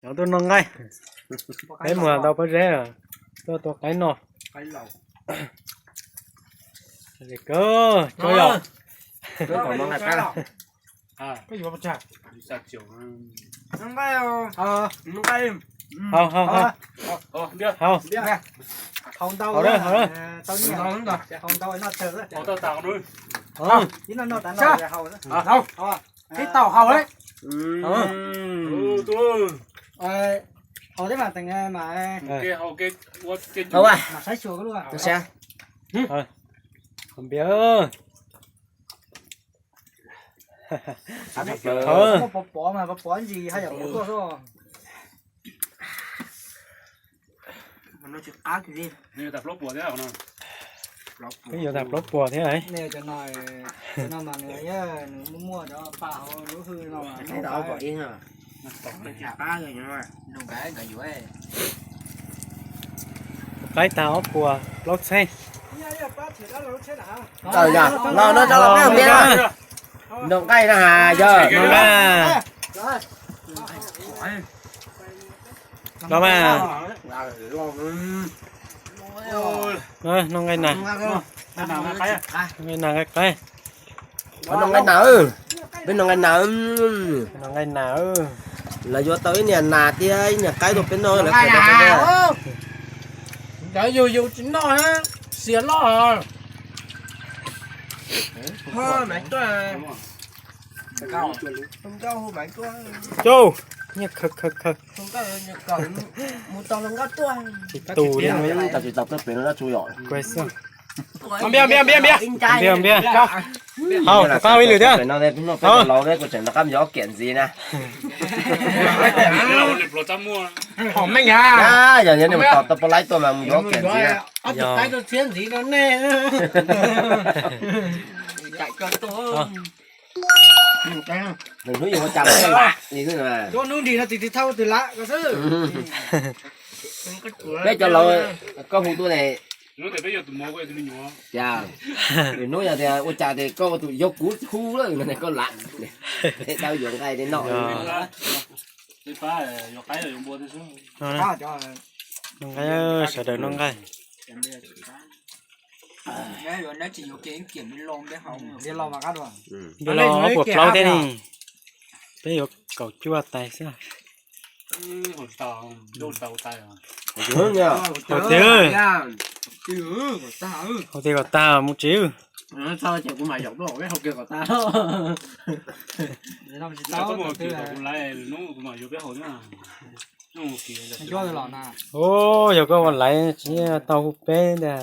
Cov tuaj noj nqaij, peb mus tau pob zeb, tuaj tua qaib no. Kawg, cov yom. Haus, haus, haus. Haus, haus. Tib tau haus lawm. Haus thiab mas teem mas, mas saib xyuas koj lub. Qhov npias. Muaj pov pov mas pov pov ntsis haj yam pov tuaj xwb. Peb yuav tag plaub puas thiab. Nej cov no, cov no mas nws, nws muaj muaj cov paj hauv lub hwj no mas. Qaib tag ob puas plaub txheej. Los no rau los peb npias, noj nqaij na has yog. Noj nqaij. Los mas. Noj nqaij nas. Noj nqaij nas nqaij qaib. Noj nqaij nas, peb noj nqaij nas. Noj nqaij nas. Lawv yuav tau ib niag nas thiab ib niag qaib tuaj peb noj lawv. Cov yus yus tsis noj xiav loj. Tsis tu li. Npias, npias, npias, npias. Npias, npias. Haus, rov qab ua ib lwm thiab. Haus. Kuv tseem rov qab yuav kiam ntxiv na. Hom meej ha. Yog nws mus tom tau pov laib tuaj mas mus yuav kiam ntxiv na. Nws hnub yuav ua cas li xwb na. Peb cov laus, koj hu tuaj ne. Cas, nws hnub yog tias ua cas tias koj ua tus yog kuv hu lawm no ne koj lam. Dawb yuav nqaij tej noj. Noj nqaij, sawv daws noj nqaij. Npias los ob puas plaub thiab ne. Peb yuav kaum cuaj tais xwb. Haus tiag. Haus tiag kom tag mus tsev. Ua, yog koj ua laiv tsis tau hu peb ntag.